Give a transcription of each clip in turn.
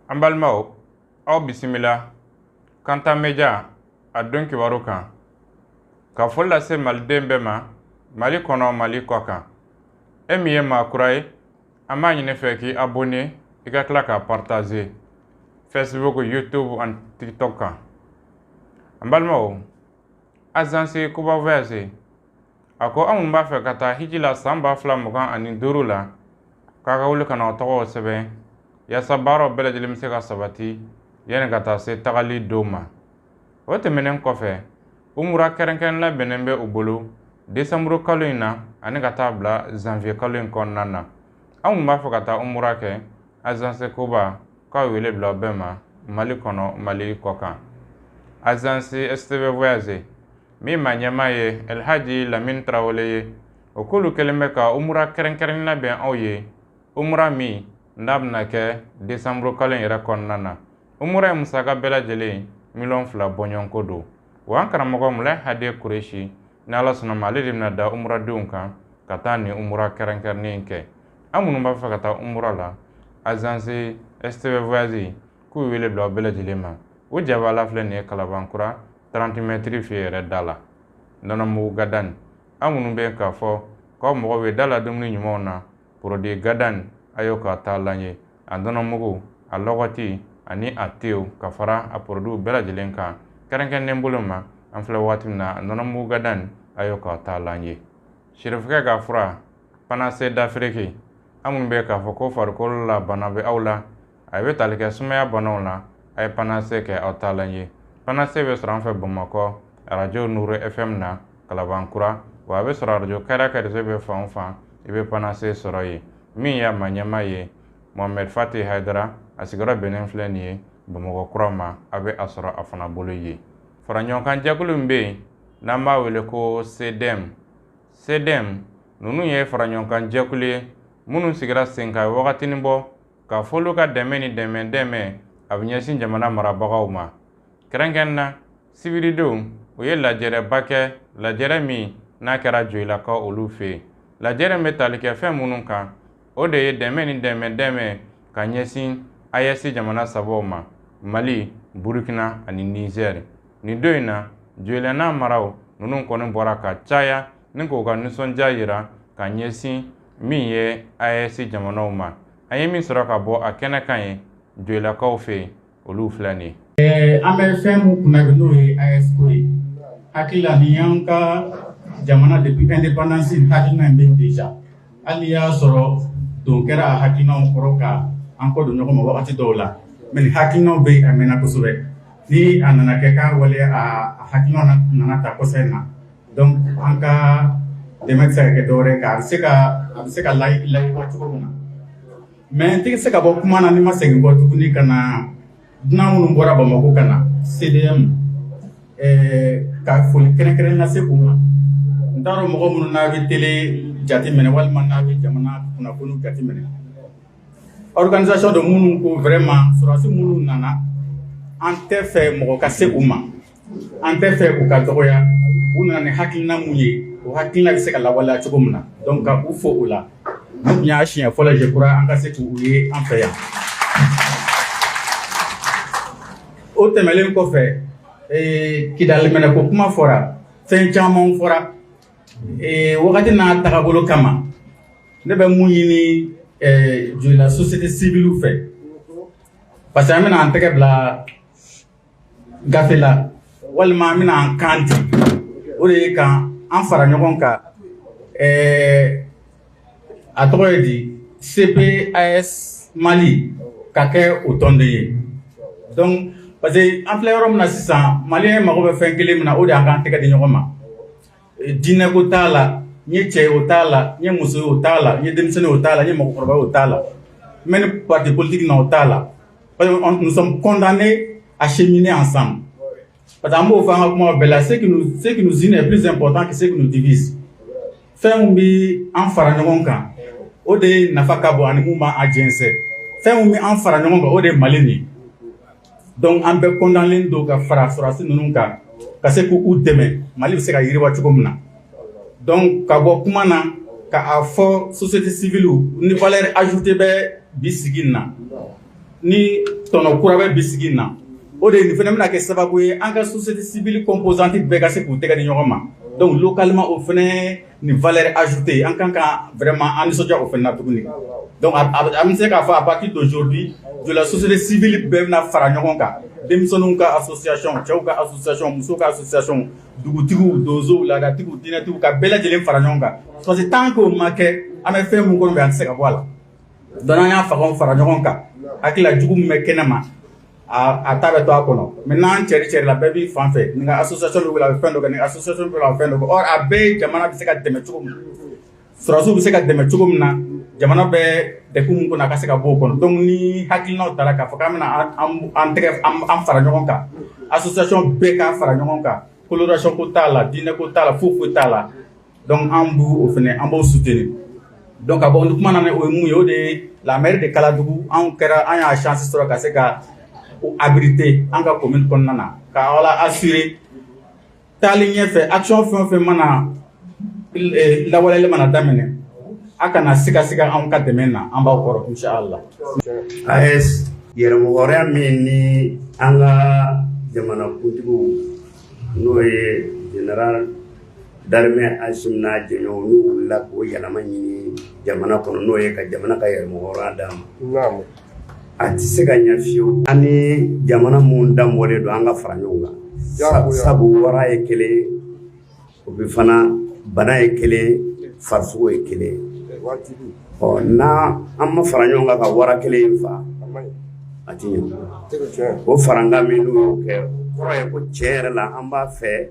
An balimaw, aw bisimila Kanta Media a don kibaru kan, ka foli lase maliden bɛɛ ma, Mali kɔnɔ, Mali kɔ kan. E min ye maa kura ye, an b'a ɲini fɛ k'i abonné, i ka tila k'a partager Facebook, YouTube ani TikTok kan. An balimaw, Agence Kuba Voyage a ko anw b'a fɛ ka taa hiji la san 2025 la, k'a ka wuli ka na tɔgɔw sɛbɛn yaasa baaraw bɛɛ lajɛlen bɛ se ka sabati yanni ka taa se tagali don ma. O tɛmɛnen kɔfɛ, umura kɛrɛnkɛrɛn labɛnnen bɛ u bolo desanburu kalo in na ani ka taa bila zanviye kalo in kɔnɔna na. Anw kun b'a fɛ ka taa umura kɛ, Agence Kuba k'aw wele bila bɛɛ ma, Mali kɔnɔ, Mali kɔ kan. Agence STV Voyage min ma ɲɛmaa ye Elhaji Lamine Tarawele ye, o k'olu kɛlen bɛ ka umura kɛrɛnkɛrɛn labɛn aw ye, umura min n'a bɛna kɛ desanburu kalo in yɛrɛ kɔnɔna na. Umura in musaka bɛɛ lajɛlen 2 miliyɔn bɔɲɔgɔnko don. Wa an karamɔgɔ Mulayi Hade Kuresi, ni Ala sɔnna ma, ale de bɛna da umuradenw kan ka taa nin umura kɛrɛnkɛrɛnnen kɛ. An minnu b'a fɛ ka taa umura la, Agence STV Voyage k'u wele bila aw bɛɛ lajɛlen ma. O jabala filɛ nin ye Kalabankura 30 mètres fɛ yɛrɛ da la, nɔnɔmugu gadan. An minnu bɛ k'a fɔ k'aw mago bɛ da la dumuni ɲumanw na, produit gadan, a y'o ka taalan ye, a nɔnɔmugu, a lɔgɔti ani a tew, ka fara a produit bɛɛ lajɛlen kan kɛrɛnkɛrɛnnen bolo ma. An filɛ waati min na, nɔnɔmugu gadan, a y'o ka taalan ye. Sirifukɛ ka fura Panacée d'Afrique, an minnu bɛ k'a fɔ ko farikolo la bana bɛ aw la, a bɛ tali kɛ sumaya banaw la, a ye Panacée kɛ aw taalan ye. Panacée bɛ sɔrɔ an fɛ Bamakɔ, arajo Nuru FM na, Kalabankura. Wa a bɛ sɔrɔ arajo Kɛrɛ ka réseau bɛ fan o fan, i bɛ Panacée sɔrɔ yen. Min y'a ma ɲɛmaa ye Mohamed Fati Hayidara, a sigiyɔrɔ bɛnnen filɛ nin ye Bamakɔ kura ma, a bɛ a sɔrɔ a fana bolo yen. Faraɲɔgɔnkan jɛkulu min bɛ yen n'an b'a wele ko CDM, CDM ninnu ye faraɲɔgɔnkan jɛkulu ye minnu sigira sen kan wagatinin bɔ, k'a fɔ olu ka dɛmɛ ni dɛmɛ dɛmɛ a bɛ ɲɛsin jamana marabagaw ma. Kɛrɛnkɛrɛn na, sibiridenw u ye lajɛrɛba kɛ, lajɛrɛ min n'a kɛra Joyilakaw olu fɛ yen. Lajɛrɛ bɛ tali kɛ fɛn minnu kan, o de ye dɛmɛ ni dɛmɛ dɛmɛ ka ɲɛsin AES jamana sabaw ma, Mali, Burukina ani Nizɛri. Nin don in na, Joyila n'a maraw ninnu kɔni bɔra ka caya ni k'u ka nisɔndiya yira ka ɲɛsin min ye AES jamanaw ma. An ye min sɔrɔ ka bɔ a kɛnɛ kan ye Joyilakaw fɛ yen, olu filɛ nin ye. An bɛ fɛn mun kunna bi, n'o ye AES ko ye, hakili la nin y'an ka jamana depuis indépendance hakilina in bɛ déjà. Hali n'i y'a sɔrɔ don kɛra a hakilinaw kɔrɔ ka an kɔ don ɲɔgɔn ma wagati dɔw la, mais nin hakilinaw bɛ yen a mɛnna kosɛbɛ. Ni a nana kɛ k'a waleya, a hakilinaw nana ta kɔsɛ in na, donc an ka dɛmɛ tɛ se ka kɛ dɔwɛrɛ ye a bɛ se ka layiwa cogo min na. Mais n tɛ se ka bɔ kuma na ni ma segin kɔ tuguni ka na dunan minnu bɔra Bamakɔ ka na CDM, ka foli kɛrɛnkɛrɛn lase u ma. N t'a dɔn mɔgɔ minnu n'a bɛ télé jateminɛ walima n'a bɛ jamana kunnafoniw jateminɛ, organisation dɔ minnu ko vraiment sɔrɔdasi minnu nana, an tɛ fɛ mɔgɔ ka se u ma, an tɛ fɛ u ka dɔgɔya. U nana ni hakilina mun ye, o hakilina bɛ se ka lawaleya cogo min na. Donc ka u fo o la. Nin tun y'a siɲɛ fɔlɔ, je crois, an ka se k'u ye an fɛ yan. O tɛmɛnen kɔfɛ, Kidali minɛko kuma fɔra, fɛn caman fɔra. Wagati n'a tagabolo kama, ne bɛ mun ɲini Joyila société civile fɛ, parce que an bɛna an tɛgɛ bila gafe la walima an bɛna an kan di, o de ye kan an fara ɲɔgɔn kan, a tɔgɔ ye di, CPAS Mali ka kɛ o tɔnden ye. Donc parce que an filɛ yɔrɔ min na sisan, maliyɛn mago bɛ fɛn kelen min na, o de y'an k'an tɛgɛ di ɲɔgɔn ma. Diinɛ ko t'a la, n ye cɛ ye o t'a la, n ye muso ye o t'a la, n ye denmisɛnnin ye o t'a la, n ye mɔgɔkɔrɔba ye o t'a la, n bɛ ni parti politique na o t'a la, parce que nous sommes condamnés à cheminer ensemble. Parce que an b'o fɔ an ka kuma bɛɛ la, ce qui nous unit est plus important que ce qui nous divise. Fɛn min bɛ an fara ɲɔgɔn kan, o de ye nafa ka bon ani mun b'an jɛnsɛn. Fɛn min bɛ an fara ɲɔgɔn kan, o de ye Mali nin ye. Donc an bɛɛ condamné don ka fara sɔrɔdasi ninnu kan ka se k'u dɛmɛ, Mali bɛ se ka yiriwa cogo min na. Donc ka bɔ kuma na ka a fɔ société civile ni valeur ajoutée bɛ bi sigi in na. Ni tɔnɔ kura bɛ bisigi na, o de nin fana bɛna kɛ sababu ye an ka société civile composante bɛɛ ka se k'u tɛgɛ di ɲɔgɔn ma. Donc localement, o fana nin valeur ajoutée, an kan ka vraiment an nisɔndiya o fana na tuguni. Donc an bɛ se k'a fɔ, à partir d'aujourd'hui, de la société civile bɛɛ bɛna fara ɲɔgɔn kan: denmisɛnninw ka association, cɛw ka association, musow ka association, dugutigiw, donsow, laadatigiw, diinɛtigiw, ka bɛɛ lajɛlen fara ɲɔgɔn kan, parce que tant que o ma kɛ, an bɛ fɛn mun kɔnɔ bi, an tɛ se ka bɔ a la. Donc n'an y'a fagaw fara ɲɔgɔn kan, hakili la jugu min bɛ kɛnɛ ma, a ta bɛ to a kɔnɔ. Mais n'an cɛri cɛri la, bɛɛ b'i fan fɛ, nin ka association bɛ wele, a bɛ fɛn dɔ kɛ, nin association bɛ wele, a bɛ fɛn dɔ kɛ. Or a bɛɛ ye jamana bɛ se ka dɛmɛ cogo min, sɔrɔdasiw bɛ se ka dɛmɛ cogo min na, jamana bɛ degun min kɔnɔ, a ka se ka bɔ o kɔnɔ. Donc ni hakilinaw taara k'a fɔ k'an bɛna an tɛgɛ an fara ɲɔgɔn kan, association bɛɛ k'a fara ɲɔgɔn kan, coloration ko t'a la, diinɛ ko t'a la, foyi foyi t'a la. Donc an b'o fɛnɛ, an b'o soutenir. Donc ka bɔ ni kuma na, o ye mun ye? O de ye la maire de Kaladugu. Anw kɛra, an y'a chance sɔrɔ ka se ka o abriter an ka commune kɔnɔna na, ka ala assurer taalen ɲɛfɛ, action fɛn o fɛn mana lawaleyali mana daminɛ, a kana siga siga anw ka dɛmɛ na, an b'aw kɔrɔ, inshallah. AES yɛrɛmahɔrɔnya min ni an ka jamanakuntigiw, n'o ye général d'armée Assimi n'a jɛɲɔgɔnw, n'u wulila k'o yɛlɛma ɲini jamana kɔnɔ, n'o ye ka jamana ka yɛrɛmahɔrɔnya d'a ma, a tɛ se ka ɲɛ fiyewu an ni jamana mun danbɔlen don an ka fara ɲɔgɔn kan, sabu wara ye kelen ye, o bɛ fana bana ye kelen, farisogo ye kelen. Ɔ n'a an ma fara ɲɔgɔn kan ka wara kelen in fa, a ti ɲɛ. O farankan min n'u y'o kɛ, kɔrɔ ye ko tiɲɛ yɛrɛ la, an b'a fɛ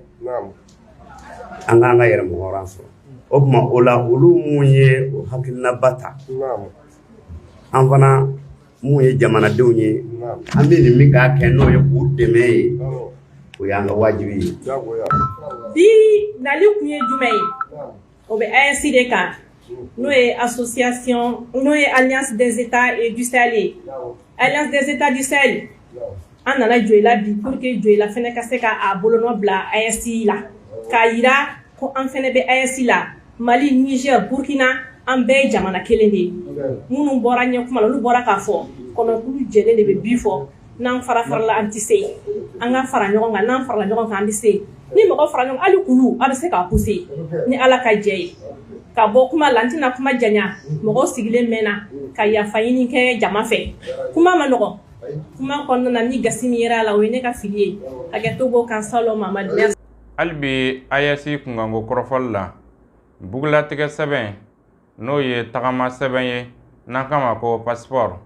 an k'an ka yɛrɛmahɔrɔnya sɔrɔ. O tuma o la, olu mun ye o hakilinaba ta, an fana mun ye jamanadenw ye, an bɛ nin min k'a kɛ, n'o ye k'u dɛmɛ ye, o y'an ka wajibi ye. Bi nali kun ye jumɛn ye? O bɛ AES de kan, n'o ye association, n'o ye Alliance des États et du Sahel ye, Alliance des États du Sahel. An nana Joyila bi pour que Joyila fɛnɛ ka se ka a bolonɔ bila AES la, k'a yira ko an fɛnɛ bɛ AES la. Mali, Niger, Burkina, an bɛɛ ye jamana kelen de ye. Minnu bɔra ɲɛ kuma la, olu bɔra k'a fɔ kɔnɔkulu jɛlen de bɛ bi fɔ. N'an fara farala, an tɛ se. An ka fara ɲɔgɔn kan. N'an farala ɲɔgɔn kan, an bɛ se. Ni mɔgɔ fara ɲɔgɔn, hali kulu, a bɛ se k'a pousser ni Ala ka jɛ ye. Ka bɔ kuma la, n tɛna kuma janya. Mɔgɔw sigilen mɛnna ka yafa ɲini kɛ jama fɛ. Kuma ma nɔgɔn, kuma kɔnɔna na, ni gasi min yera a la, o ye ne ka fili ye. Hakɛto b'o kan. Salon Mamadu. Hali bi AES kunkanko kɔrɔfɔli la, bugulatigɛ sɛbɛn, n'o ye tagama sɛbɛn ye n'an k'a ma ko passeport,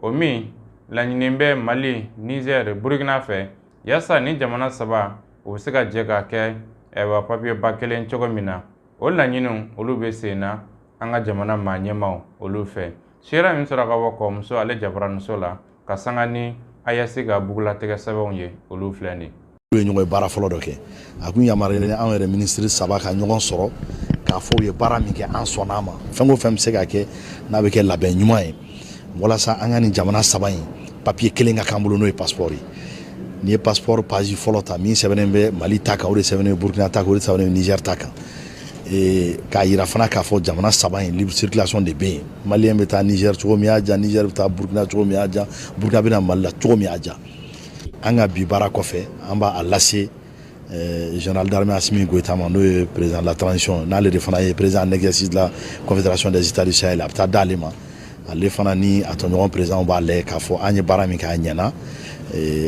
o min laɲini bɛ Mali, Niger, Burukina fɛ, yaasa ni jamana saba u bɛ se ka jɛ ka kɛ ɛwà papiye ba kelen cogo min na, o laɲiniw olu bɛ sen na an ka jamana maa ɲɛmaaw olu fɛ. Seereya min sɔrɔ ka bɔ kɔmuso ale jabaraninso la ka sanga ni AES ka bugulatigɛ sɛbɛnw ye, olu filɛ nin ye. Ɲɔgɔn ye baara fɔlɔ dɔ kɛ, a kun yamaruyalen anw yɛrɛ minisiri saba ka ɲɔgɔn sɔrɔ k'a fɔ u ye baara min kɛ, an sɔnna a ma. Fɛn o fɛn bɛ se ka kɛ n'a bɛ kɛ labɛn ɲuman ye walasa an ka nin jamana saba in papiye kelen ka k'an bolo, n'o ye passeport ye. N'i ye passeport page fɔlɔ ta, min sɛbɛnnen bɛ Mali ta kan, o de sɛbɛnnen bɛ Burukina ta kan, o de sɛbɛnnen bɛ Niger ta kan. K'a yira fana k'a fɔ jamana saba in, libre circulation de bɛ yen. Malien bɛ taa Niger cogo min y'a diya, Niger bɛ taa Burukina cogo min y'a diya, Burukina bɛ na Mali la cogo min y'a diya. An ka bi baara kɔfɛ, an b'a lase général d'armée Assimi Goïta ma, n'o ye président de la transition, n'ale de fana ye président en exercice de la Confédération des États du Sahel. A bɛ taa d'ale ma. Ale fana ni a tɔɲɔgɔn président b'a lajɛ k'a fɔ an ye baara min kɛ, a ɲɛna.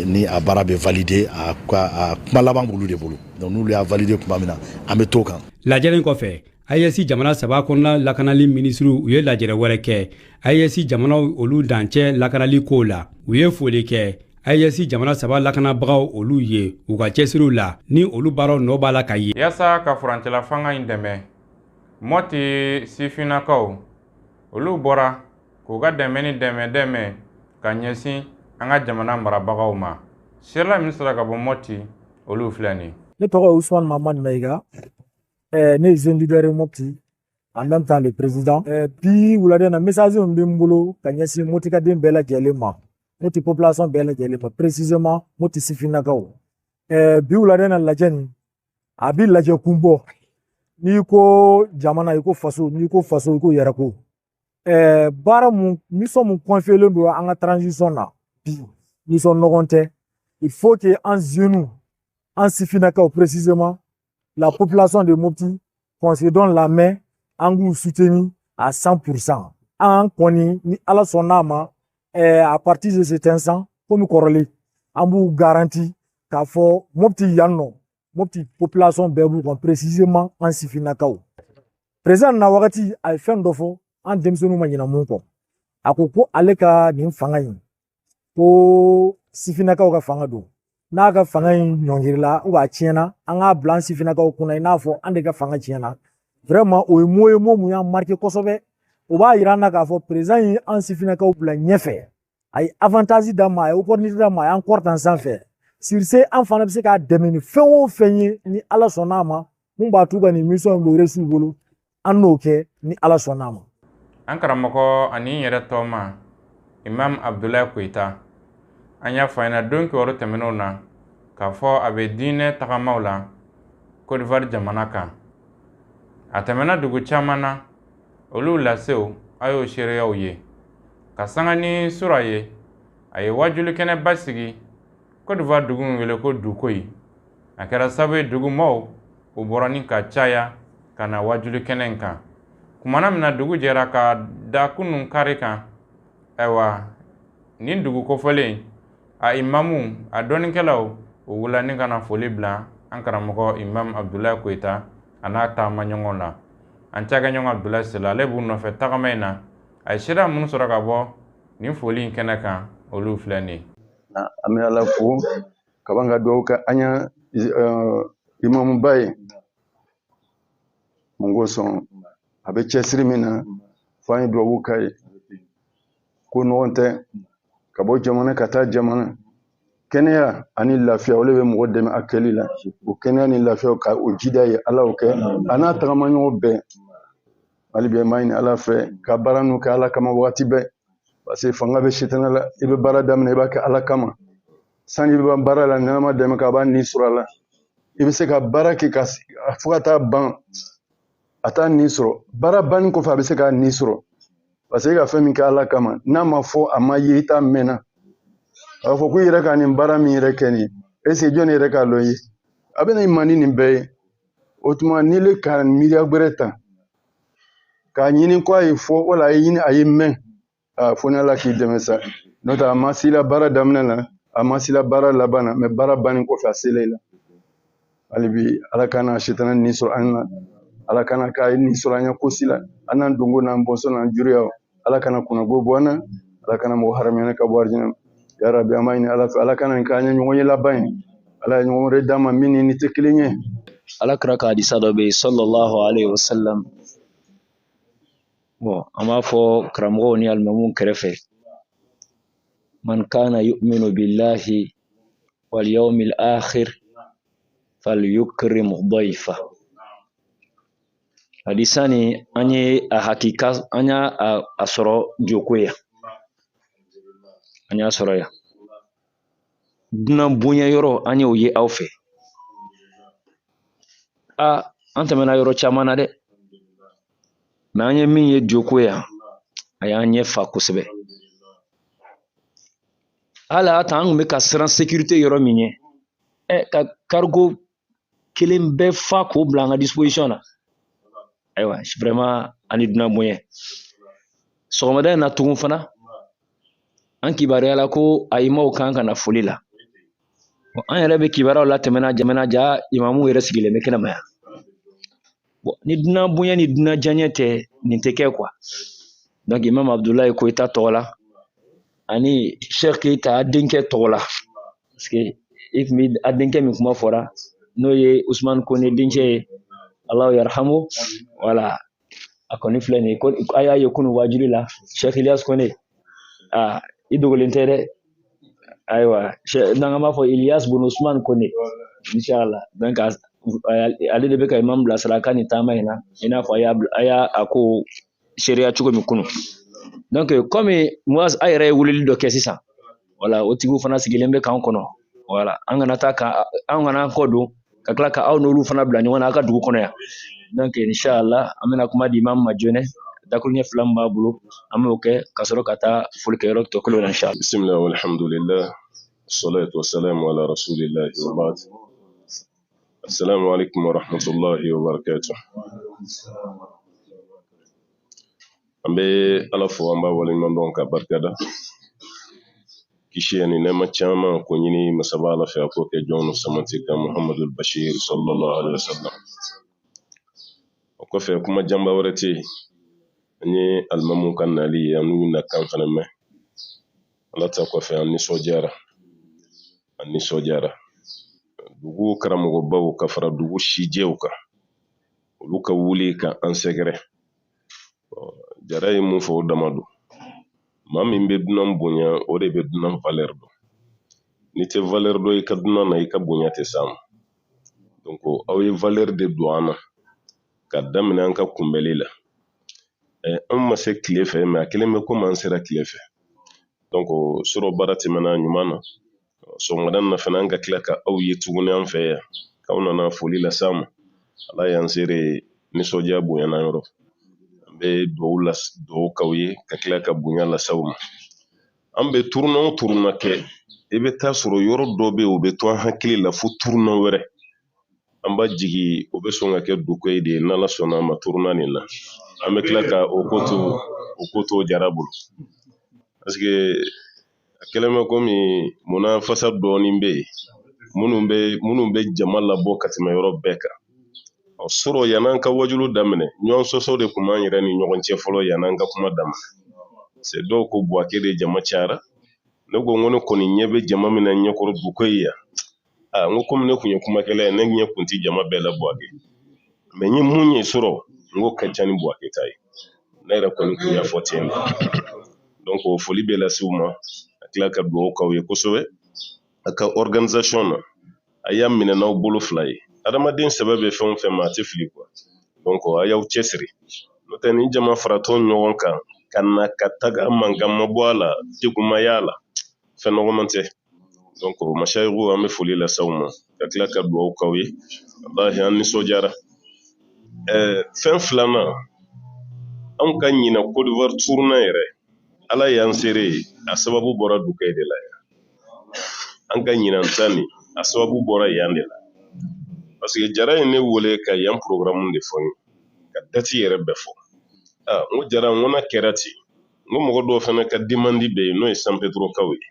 Ni a baara bɛ valider, a kuma laban b'olu de bolo. Donc n'olu y'a valider tuma min na, an bɛ t'o kan. Lajɛlen kɔfɛ, AES jamana saba kɔnɔna lakanali minisiriw, u ye lajɛrɛ wɛrɛ kɛ AES jamanaw olu dancɛ lakanali kow la. U ye foli kɛ AES jamana saba lakanabagaw olu ye u ka cɛsiriw la, ni olu baaraw nɔ b'a la ka ye. Yaasa ka furancɛla fanga in dɛmɛ, Mɔti sifinnakaw olu bɔra k'u ka dɛmɛ ni dɛmɛ dɛmɛ ka ɲɛsin an ka jamana marabagaw ma. Seerela min sɔrɔ ka bɔ Mɔti, olu filɛ nin. Ne tɔgɔ ye Ousmane Mamani Maïga. Ne ye jeune leader ye Mopti, en même temps le président. Bi wulada in na, message min bɛ n bolo ka ɲɛsin Motikaden bɛɛ lajɛlen ma, Moti population bɛɛ lajɛlen ma, précisément Moti sifinnakaw. Bi wulada in na, lajɛ nin a bi lajɛ kun bɔ. N'i ko jamana, i ko faso. N'i ko faso, i ko yɛrɛko. Baara mun, mission mun confiélen don an ka transition na bi, mission nɔgɔn tɛ. Il faut que an jeunes, an sifinnakaw, précisément la population de Mopti, qu'on se donne la main, an k'u soutenir à 100%. An kɔni, ni Ala sɔnn'a ma, à partir de cet instant, komi kɔrɔlen, an b'u garanti k'a fɔ Mopti yan nɔ, Mopti population bɛɛ b'u kan, précisément an sifinnakaw. Président na wagati, a ye fɛn dɔ fɔ, an denmisɛnninw ma ɲinɛ mun kɔ. A ko ko ale ka nin fanga in, ko sifinnakaw ka fanga don. N'a ka fanga in ɲɔngirila ou a tiɲɛna, an k'a bila an sifinnakaw kunna i n'a fɔ an de ka fanga tiɲɛna. Vraiment, o ye mot ye, mot mun y'an marqué kosɛbɛ. O b'a yira an na k'a fɔ président ye an sifinnakaw bila ɲɛfɛ, a ye avantage d'an ma, a ye opportunité d'an ma, a y'an kɔrɔta sanfɛ. Sur ce, an fana bɛ se k'a dɛmɛ ni fɛn o fɛn ye, ni Ala sɔnn'a ma, mun b'a t'u ka nin mission in bɛ réussir u bolo, an n'o kɛ ni Ala sɔnn'a ma. An karamɔgɔ ani n yɛrɛ tɔma Imam Abdulayi Koyita, an y'a fɔ a ɲɛna don kibaru tɛmɛnenw na k'a fɔ a bɛ diinɛ tagamaw la Côte d'Ivoire jamana kan. A tɛmɛna dugu caman na, olu lasew a y'o seereyaw ye ka sanga ni sura ye. A ye wajulikɛnɛba sigi Côte d'Ivoire dugu min wele ko Dukoyi. A kɛra sababu ye dugumaaw u bɔra ni ka caya ka na wajulikɛnɛ in kan. Kumana min na dugu jɛra ka da kunun kari kan, ayiwa, nin dugu kofɔlen, a imamu, a dɔnnikɛlaw, u wulila ni ka na foli bila an karamɔgɔ Imam Abdulayi Koyita a n'a taama ɲɔgɔn la. An cakɛɲɔgɔn Abdulayi Sila, ale b'u nɔfɛ tagama in na. A ye sira minnu sɔrɔ ka bɔ nin foli in kɛnɛ kan, olu filɛ nin ye. An bɛ Ala fo ka ban ka dugawu kɛ an ya imamuba ye. Mun kosɔn a bɛ cɛsiri min na, fo an ye dugawu k'a ye. Ko nɔgɔn tɛ ka bɔ jamana ka taa jamana. Kɛnɛya ani lafiya, olu bɛ mɔgɔ dɛmɛ a kɛli la. O kɛnɛya ni lafiya, ka o jida ye, Ala y'o kɛ a n'a tagamaɲɔgɔn bɛɛ. Hali bi an b'a ɲini Ala fɛ ka baara ninnu kɛ Ala kama wagati bɛɛ, parce que fanga bɛ sitanɛ la. I bɛ baara daminɛ, i b'a kɛ Ala kama. Sani i bɛ ban baara la, ni Ala ma dɛmɛ k'a b'a ni sɔrɔ a la. I bɛ se ka baara kɛ ka fo ka taa ban, a t'a ni sɔrɔ. Baara banni kɔfɛ, a bɛ se k'a ni sɔrɔ, parce que e ka fɛn min kɛ Ala kama, n'a ma fɔ, a ma ye, i t'a mɛnna. A b'a fɔ ko i yɛrɛ ka nin baara min yɛrɛ kɛ nin ye, est ce que jɔnni yɛrɛ k'a lɔn i ye? A bɛ na i ma ni nin bɛɛ ye. O tuma, n'i le ka miiriya gbɛrɛ ta k'a ɲini ko a ye fɔ, wala a ye ɲini a ye mɛn, fo ni Ala k'i dɛmɛ sa. N'o tɛ, a ma s'i la baara daminɛ la, a ma s'i la baara laban na, mɛ baara bannen kɔfɛ, a sela i la. Hali bi, Ala kana sitana ni sɔrɔ an na, Ala kana k'a ni sɔrɔ an ɲɛ ko si la, an n'an donko n'an bɔnsɔn n'an juruyaw. Ala kana kunnago bɔ an na, Ala kana mɔgɔ haramuyana ka bɔ arijinɛ. Ya Rabi, an b'a ɲini Ala fɛ, Ala kana nin k'an ye ɲɔgɔn ye laban ye. Ala ye ɲɔgɔn wɛrɛ d'an ma min ni nin tɛ kelen ye. Ala kira ka hadisa dɔ bɛ yen, sallallahu alaihi wasallam. Bon, an b'a fɔ karamɔgɔw ni alimamuw kɛrɛfɛ: man kana yu'minu billahi wal yawmil akhir falyukrim dayfa. Hadisa ni, an ye a hakika, an y'a a sɔrɔ joko yan, an y'a sɔrɔ yan. Dunan bonya yɔrɔ, an y'o ye aw fɛ. A an tɛmɛna yɔrɔ caman na dɛ, mɛ an ye min ye joko yan, a y'an ɲɛ fa kosɛbɛ. Hali a ta, an kun bɛ ka siran sécurité yɔrɔ min ɲɛ, ɛ ka cargo kelen bɛɛ fa k'o bila an ka disposition na. Ayiwa, vraiment, ani dunan bonya. Sɔgɔmada in na tugun fana, an kibaruya la ko a imaw kan ka na foli la. An yɛrɛ bɛ kibaruyaw latɛmɛna jamana ja, imamu yɛrɛ sigilen bɛ kɛnɛma yan. Bon, ni dunan bonya ni dunan diyaɲɛ tɛ, nin tɛ kɛ quoi. Donc Imam Abdulayi Koyita tɔgɔ la ani Cheikh Keyita a denkɛ tɔgɔ la, parce que i tun bɛ a denkɛ min kuma fɔra, n'o ye Usumani Kone denkɛ ye, Alahu yarhamu. Voilà, a kɔni filɛ nin ye ko a y'a ye kunun wajuli la, Cheikh Ilyas Kone. Aa, i dogolen tɛ dɛ. Ayiwa, n'an b'a fɔ Ilyas bun Usman Kone, inshallah. Donc ale de bɛ ka imam bilasira a ka nin taama in na, i n'a fɔ a y'a a ko seereya cogo min kunun. Donc komi Muaz a yɛrɛ ye weleli dɔ kɛ sisan, wala o tigiw fana sigilen bɛ k'an kɔnɔ. Wala an kana taa ka an kana an kɔ don ka tila ka aw n'olu fana bila ɲɔgɔn na aw ka dugu kɔnɔ yan. Donc inshallah, an bɛna kuma di imam ma joona. Dakuruɲɛ fila min b'a bolo, an b'o kɛ ka sɔrɔ ka taa folikɛyɔrɔ tɔ kelenw na inshallah. Bismillah walhamdulillah, salatu wassalamu ala rasulillah wa ba'd. Assalamu alaikum wa rahmatullahi wa barakatuh. An bɛ Ala fo, an b'a waleɲuman dɔn ka barika da. Kisi ani nɛɛma caman ko ɲini masaba Ala fɛ, a k'o kɛ jɔn samati kan Muhammadul Bashir sallallahu alaihi wasallam. O kɔfɛ, kuma janba wɛrɛ tɛ yen. An ye alimamuw ka nali ye, an n'u nakan fana mɛn. Ala ta kɔfɛ, an nisɔndiyara, an nisɔndiyara. Dugu karamɔgɔbaw ka fara dugu sijɛw kan, olu ka wuli ka an sɛgɛrɛ. Jara ye mun fɔ, o dama don. Maa min bɛ dunan bonya, o de bɛ dunan valeur dɔn. N'i tɛ valeur dɔn i ka dunan na, i ka bonya tɛ s'a ma. Donc aw ye valeur de don an na ka daminɛ an ka kunbɛli la. An ma se tile fɛ, mais a kɛlen bɛ komi an sera tile fɛ. Donc surɔ baara tɛmɛna ɲuman na. Sɔgɔmada na fana, an ka tila ka aw ye tuguni an fɛ yan, k'aw nana foli las'an ma. Ala y'an seere, nisɔndiya bonyana yɔrɔ. An bɛ duwawu las duwawu k'aw ye, ka tila ka bonya las'aw ma. An bɛ tournée o tournée kɛ, i bɛ taa sɔrɔ yɔrɔ dɔ bɛ yen, o bɛ to an hakili la fo tournée wɛrɛ. An b'a jigi o bɛ sɔn ka kɛ Dukayi de ye, n'Ala sɔnna a ma. Tournée nin na, an bɛ tila ka o ko to Jara bolo, parce que a kɛlen bɛ komi munafasa dɔɔnin bɛ yen, minnu bɛ jama labɔ ka tɛmɛ yɔrɔ bɛɛ kan. Ɔ sɔrɔ yann'an ka wajulu daminɛ, ɲɔgɔn sɔsɔ de tun b'an yɛrɛ ni ɲɔgɔn cɛ fɔlɔ yann'an ka kuma daminɛ. C'est dɔw ko Buwake de jama cayara. Ne ko n ko ne kɔni ɲɛ bɛ jama min na ɲɛkɔrɔ Dukayi yan, aa, n ko komi ne kun ye kumakɛla ye, ne ɲɛ kun ti jama bɛɛ la Buwake, mais n ye mun ye sɔrɔ, n ko ka ca ni Buwake ta ye. Ne yɛrɛ kɔni kun y'a fɔ ten de. Donc foli bɛ lase u ma, a tila ka dugawu k'aw ye kosɛbɛ a ka organisation na. A y'a minɛ n'aw bolo fila ye. Adamaden sɛbɛ bɛ fɛn o fɛn ma, a tɛ fili quoi. Donc a y'aw cɛsiri, n'o tɛ ni jama faratɔ ɲɔgɔn kan ka na ka taga, mankan ma bɔ a la, degun ma y'a la, fɛn nɔgɔman tɛ. Donc masayiku, an bɛ foli lase aw ma, ka tila ka dugawu k'aw ye. Walahi, an nisɔndiyara. Fɛn filanan, anw ka ɲina Côte d'Ivoire tournée yɛrɛ, Ala y'an seere ye, a sababu bɔra Dukayi de la yan. An ka ɲinan ta nin, a sababu bɔra yan de la, parce que Jara ye ne wele ka yan programme de fɔ n ye, ka date yɛrɛ bɛɛ fɔ. Aa, n ko Jara, n ko n'a kɛra ten, n ko mɔgɔ dɔw fana ka demande bɛ yen, n'o ye San Pedrokaw ye.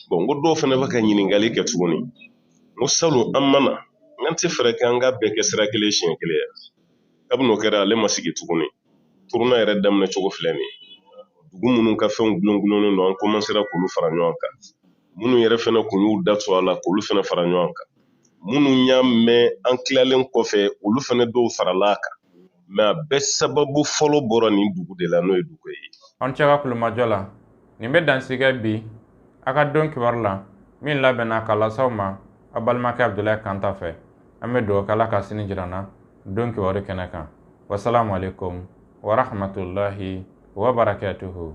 Bon, n ko dɔw fana bɛ ka ɲininkali kɛ tuguni. N ko salon an ma na, n k'an tɛ fɛɛrɛ kɛ an k'a bɛɛ kɛ sira kelen siɲɛ kelen ye. Kabini o kɛra, ale ma sigi tuguni. Tournée yɛrɛ daminɛ cogo filɛ nin ye. Dugu minnu ka fɛnw gulon don, an commencera k'olu fara ɲɔgɔn kan. Minnu yɛrɛ fana kun y'u da to a la, k'olu fana fara ɲɔgɔn kan. Minnu y'a mɛn an tilalen kɔfɛ, olu fana dɔw farala a kan. Mais a bɛɛ sababu fɔlɔ bɔra nin dugu de la, n'o ye Dukayi ye. An cɛ ka kulomajɔ la, nin bɛ dansigɛ bi a ka don kibaru la min labɛnna ka las'aw ma a balimakɛ Abudulayi Kanta fɛ. An bɛ dugawu kɛ, Ala ka sini jira n na don kibaru kɛnɛ kan. Wasalamu alaikum warahmatullahi wabarakatuhu.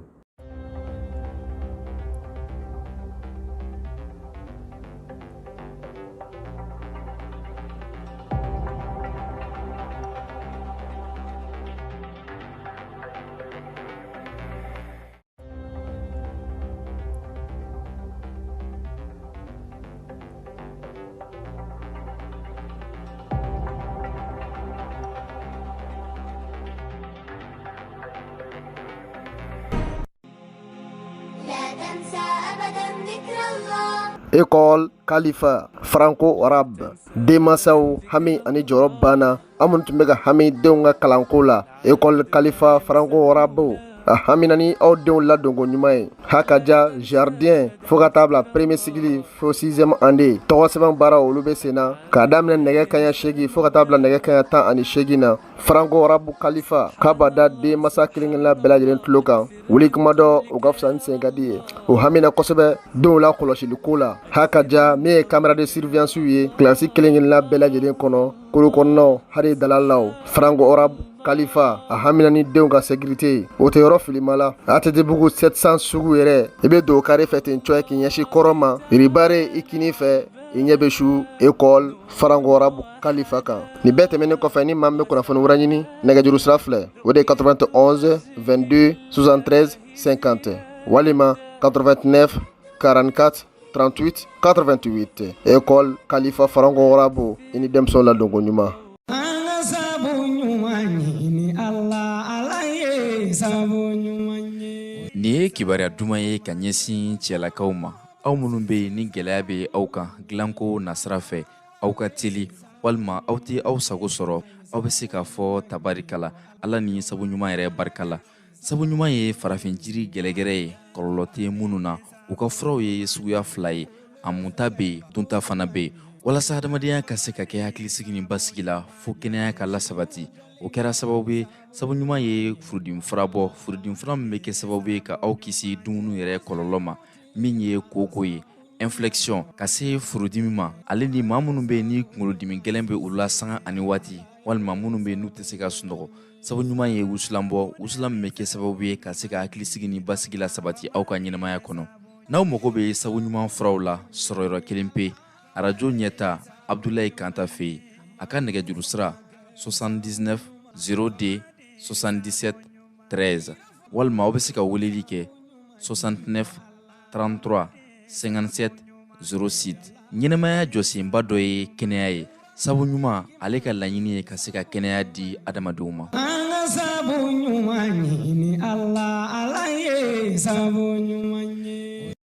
École Khalifa Franco Arabe, denmansaw hami ani jɔrɔ banna. An minnu tun bɛ ka hami denw ka kalanko la, École Khalifa Franco Arabe a hamina ni aw denw ladonko ɲuman ye. Hakaja jardin fo ka taa bila premier cycle fo sixième année, tɔgɔ sɛbɛn baara olu bɛ sen na k'a daminɛ nɛgɛ kaɲa 8 fo ka taa bila nɛgɛ kaɲa 18 na. Franco Arabe Khalifa k'a b'a da denmansa kelen kelenna bɛɛ lajɛlen tulo kan, wuli kuma dɔ o ka fisa ni sen ka di ye. O hamina kosɛbɛ denw la kɔlɔsili ko la. Hakaja min ye caméra de surveillance ye kilasi kelen kelenna bɛɛ lajɛlen kɔnɔ, kolo kɔnɔnaw hali dalalaw. Franco Arabe Khalifa a hamina ni denw ka sécurité ye, o tɛ yɔrɔ filima la. ATT bugu 700 sugu yɛrɛ, i bɛ don kare fɛ ten cɔ k'i ɲɛsin kɔrɔ ma, ribare i kini fɛ. I ɲɛ bɛ su école franco arabe Kalifa kan. Nin bɛɛ tɛmɛnen kɔfɛ, ni maa min bɛ kunnafoni wɛrɛ ɲini, nɛgɛjuru sira filɛ, o de ye 91 22 73 50 walima 89 44 38 88. École Kalifa franco arabe, i ni denmisɛnw ladonko ɲuman. An ka sabu ɲuman ɲini Ala, Ala ye sabu ɲuman ye. Nin ye kibaruya duman ye ka ɲɛsin cɛlakaw ma, aw minnu bɛ yen ni gɛlɛya bɛ aw kan dilanko nasira fɛ, aw ka teli walima aw tɛ aw sago sɔrɔ. Aw bɛ se k'a fɔ tabarikala, Ala ni sabu ɲuman yɛrɛ barika la. Sabu ɲuman ye farafin jiri gɛlɛgɛrɛ ye, kɔlɔlɔ tɛ minnu na. U ka furaw ye suguya fila ye, a munta bɛ yen, dunta fana bɛ yen. Walasa hadamadenya ka se ka kɛ hakilisigi ni basigi la, fo kɛnɛya ka lasabati. O kɛra sababu ye, sabu ɲuman ye furudimi fura bɔ, furudimi fura min bɛ kɛ sababu ye ka aw kisi dumuni yɛrɛ kɔlɔlɔ ma, min ye koko ye, infection, ka se furudimi ma, ale ni maa minnu bɛ yen ni kunkolodimi gɛlɛn bɛ olu la sanga ani waati, walima minnu bɛ yen n'u tɛ se ka sunɔgɔ. Sabu ɲuman ye wusulan bɔ, wusulan min bɛ kɛ sababu ye ka se ka hakilisigi ni basigi la sabati aw ka ɲɛnamaya kɔnɔ. N'aw mago bɛ sabu ɲuman furaw la, sɔrɔ yɔrɔ kelen pe, arajo ɲɛta, Abdulayi Kanta fɛ yen. A ka nɛgɛjuru sira 79 02 77 13, walima aw bɛ se ka weleli kɛ 69 33 57 06. Ɲɛnamaya jɔsenba dɔ ye kɛnɛya ye. Sabu ɲuman, ale ka laɲini ye ka se ka kɛnɛya di adamadenw ma. An ka sabu ɲuman ɲini Ala, Ala ye sabu ɲuman.